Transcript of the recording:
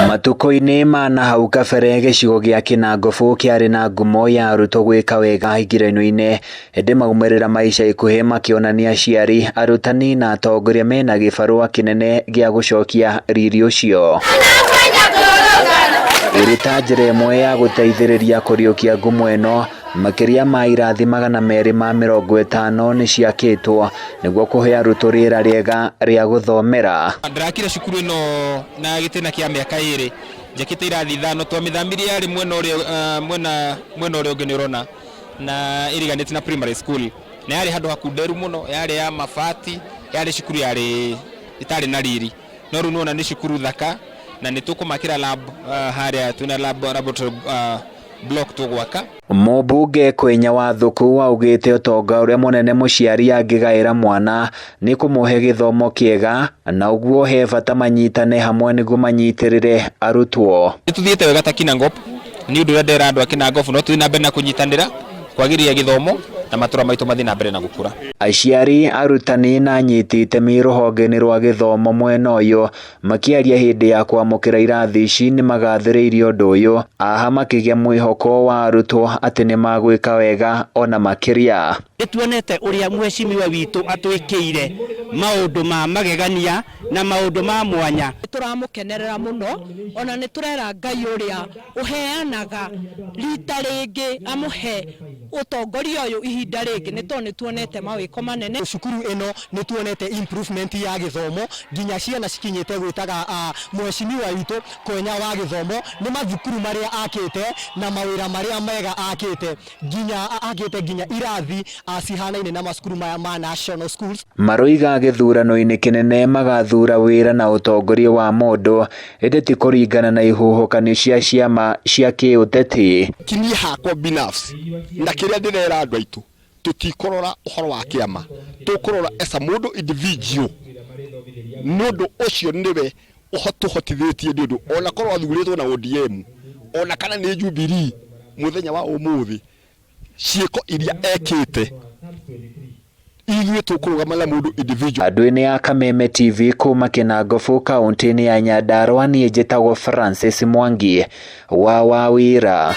Matukũ-inĩ ma nahau kabere gĩcigo gĩa Kinangop kĩarĩ na ngumo ya arutwo gwĩka wega igeranio-inĩ, ĩndĩ maumĩrĩra ma ica ikuhĩ makĩonania aciari, arutani na atongoria mena gĩbarũa kĩnene gĩa gũcokia riri ũcio. Ĩrĩ ta njĩra ĩmwe ya gũteithĩrĩria kũriũkia ngumo ĩno, makĩria ma irathi 250 nĩ ciakĩtwo nĩguo kũhe arutwo rĩera rĩega rĩa gũthomera. Ndĩrakire cukuru ĩno na gĩtĩna kĩa mĩaka 2, njakĩte irathi 5, twamĩthamirie yarĩ mwena ũrĩa mwena mwena ũrĩa ũngĩ nĩ ũrona na ĩriganĩtie na primary school, na yarĩ handũ hakunderu mũno, yarĩ ya mabati, yarĩ cukuru yarĩ ĩtarĩ na riri, no rĩu nĩwona nĩ cukuru thaka na nĩ tũkũmakĩra lab harĩa twĩna lab laboratory block tũgwaka. Mũmbunge Kwĩnya Wathuku augĩte ũtonga ũrĩa mũnene mũciari angĩgaĩra mwana nĩ kũmũhe gĩthomo kĩega na ũguo he bata manyitane hamwe nĩguo manyitĩrĩre arutwo. Nĩ tũthiĩte wega ta Kinangop, nĩ ũndũ ũrĩa ndera andũ a Kinangop no tũthiĩ na mbere na kũnyitanĩra kwagĩria gĩthomo na matũra maitũ mathiĩ na mbere na gũkũra. Aciari, arutani na anyiti itemi rũhonge-inĩ rwa gĩthomo mwena ũyũ makĩaria hĩndĩ ya kwamũkĩra irathi ici nĩ magathĩrĩirie ũndũ ũyũ, aha makĩgĩa mwĩhoko wa arutwo atĩ nĩ magwĩka wega ona makĩria. Nĩ tuonete ũrĩa mheshimiwa witũ atwĩkĩire maũndũ ma magegania na maũndũ ma mwanya. Nĩ tũramũkenerera mũno, ona nĩ tũrera Ngai ũrĩa ũheanaga rita rĩngĩ amũhe ũtongoria ũyũ ihinda rĩngĩ, nĩ tondũ nĩ tuonete mawĩko manene. Cukuru ĩno nĩ tuonete improvement ya gĩthomo nginya ciana cikinyĩte gwĩtaga mheshimiwa witũ Kwenya wa gĩthomo nĩ mathukuru marĩa akĩte na mawĩra marĩa mega akĩte, nginya akĩte nginya irathi cihanaine na macukuru maya ma national schools. Maroiga gĩthurano-inĩ kĩnene magathura wĩra na ũtongoria wa mũndũ, ĩndĩ ti kũringana na ihuhũkanio cia ciama cia kĩũteti. Niĩ hakwa binafsi na kĩrĩa ndĩrera andũ aitũ, tũtikũrora ũhoro wa kĩama, tũkũrora as a mũndũ individual, nĩ ũndũ ũcio nĩwe tũhotithĩtie, nĩ ũndũ ona korwo athurĩtwo na ODM ona kana nĩ Jubilee, mũthenya wa ũmũthĩ ciĩko iria ekĩte, ithuĩ tũkũrũgama na mũndũ individual. Andũ-inĩ a Kameme TV kuma Kinangop kaunti-inĩ ya Nyandarua, niĩ njĩtagwo Francis Mwangi wa Wawira.